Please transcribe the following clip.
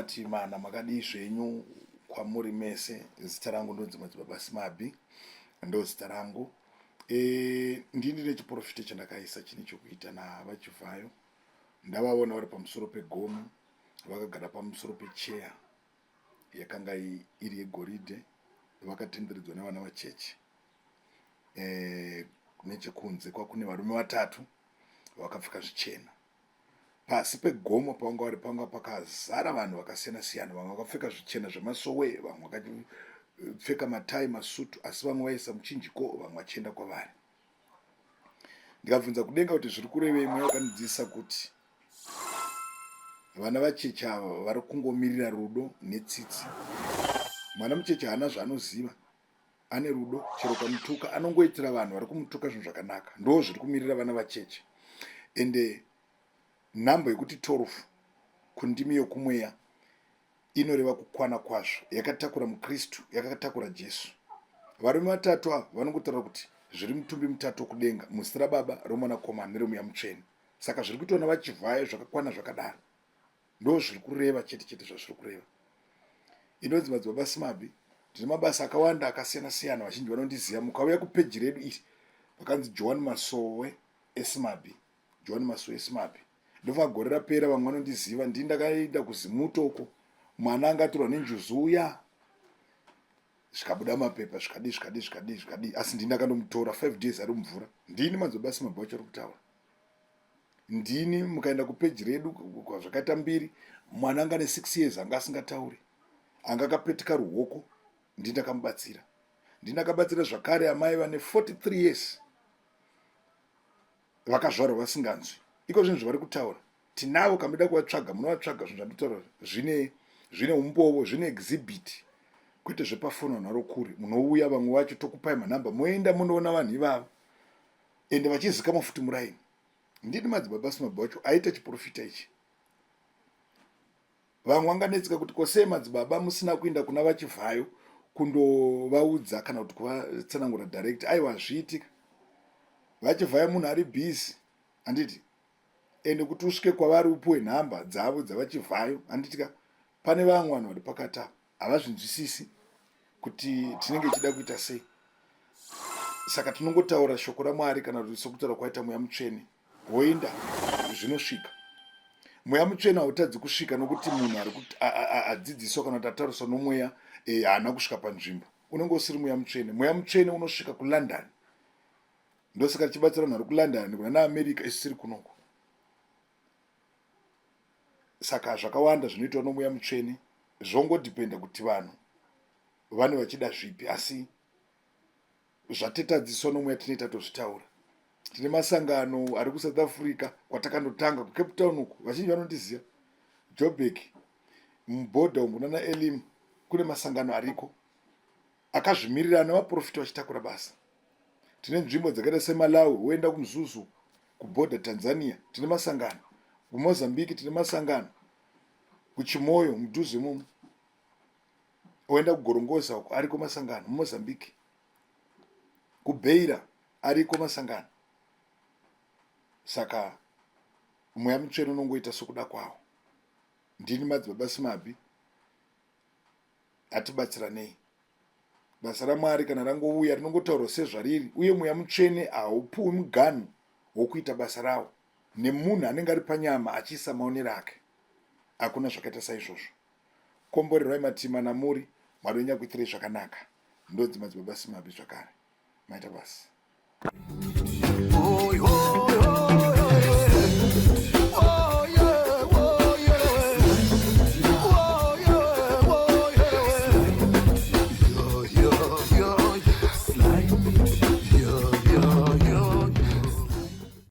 kumativi mana makadii zvenyu kwamuri mese zita rangu ndonzi madzibaba simabi ndo zita rangu e, ndini ndine chiprofita chandakaisa chine chokuita navachivhayo ndavaona vari pamusoro pegomo vakagara pamusoro pecheya yakanga iri yegoridhe vakatenderedzwa nevana vacheche e, nechekunze kwakune varume vatatu vakapfeka zvichena Pasi pegomo pavanga vari panga pakazara vanhu vakasiyana siyana, vamwe vakapfeka zvichena zvemasowe, vamwe vakapfeka matai masutu, asi vamwe vaisa muchinjiko, vamwe vachienda kwavari. Ndikabvunza kudenga kuti zviri kurevei, mweya wakandidzidzisa kuti vana vacheche ava vari kungomirira rudo netsitsi. Mwana mucheche haana zvaanoziva, ane rudo chero ukamutuka anongoitira vanhu vari kumutuka zvinhu zvakanaka ndo zviri kumirira vana vacheche ende nhambo yekuti torufu kundimi yokumweya inoreva kukwana kwazvo yakatakura mukristu yakatakura jesu varume vatatu ava vanongotaura kuti zviri mutumbi mutatu wokudenga muzita rababa romwanakomana neromweya mutsvene saka zviri kuitwa navachivhayo zvakakwana zvakadaro Ndozviri kureva chete chete zvazviri kureva. Inonzi madzibaba Simabi. Ndine mabasa akawanda akasiyana siyana vazhinji vanondiziva. Mukauya kupeji redu iri pakanzi Joan Masowe Esimabi. Joan Masowe Esimabi. Ndofunga gore rapera vamwe vanondiziva ndini ndakaenda kuZimuto uko mwana anga atorwa nenjuzu uya zvikabuda mapepa zvikadii zvikadii zvikadii zvikadii asi ndini ndakandomutora 5 days ari mumvura ndini madzibaba Simabi wacho ari kutaura. Ndini mukaenda kupeji redu zvakaita mbiri mwana anga ne6 years anga asingatauri anga akapetika ruoko ndini ndakamubatsira ndini ndakabatsira zvakare amai vane 43 years vakazvarwa vasinganzwi iko zvinhu zvavari kutaura tinavo kamida kuvatsvaga munovatsvaga zvinhu zvanditaura zvine zvine umbovo zvine exhibit kwete zvepafoni vanhu vari kure munouya vamwe vacho tokupai manhamba moenda munoona vanhu ivavo ende vachizikamwa futi muraini ndini madzibaba simabha wacho aita chiprofita ichi vamwe vanganetseka kuti ko sei madzibaba musina kuenda kuna vachivhayo kundovaudza kana kuti kuvatsanangura direct aiwa hazviitika vachivhayo munhu ari busy handiti ende kuti usvike kwavari upiwe nhamba dzavo dzavachivhayo handitika pane vamwe vanhu vari pakati apa havazvinzwisisi kuti tinenge tichida kuita sei saka tinongotaura shoko ramwari kana kuti sokutaura kwaita mweya mutsvene woenda zvinosvika mweya mutsvene hautadzi kusvika nokuti munhu ari adzidziswa kana kuti atauriswa nomweya eh, haana kusvika panzvimbo unenge usiri mweya mutsvene mweya mutsvene unosvika kulondon ndosaka tichibatsira vanhu vari kulondon kuna naamerica isu tiri kunoko Saka zvakawanda zvinoitwa nomweya mutsvene zvongodhipenda kuti vanhu vane vachida zvipi asi zvatetadziso nomweya tinoita tozvitaura. Tine masangano ari kuSouth Africa kwatakandotanga kuCape Town uku vazhinji vanondiziva Joburg mubhodha umu kunana Elim kune masangano ariko akazvimirira nevaprofita vachitakura basa. Tine nzvimbo dzakaita seMalawi woenda kuMzuzu kubhodha Tanzania tine masangano, kuMozambique tine masangano, kuChimoyo mudhuze imomo woenda kuGorongoza uko ariko masangano muMozambique, kuBeira ariko masangano. Saka mweya mutsvene unongoita sokuda kwawo. Ndini madzibaba Simabi. Hatibatsiranei. Basa raMwari kana rangouya rinongotaurwa sezvariri uye Mweya Mutsvene haupuwi muganhu wokuita basa rawo nemunhu anenge ari panyama achiisa maonero ake. Hakuna zvakaita saizvozvo. Komborerwai mativi mana muri, Mwari wenyu akuitirei zvakanaka. Ndonzi Madzibaba Simabi zvakare. Maita basa. Oy, oy.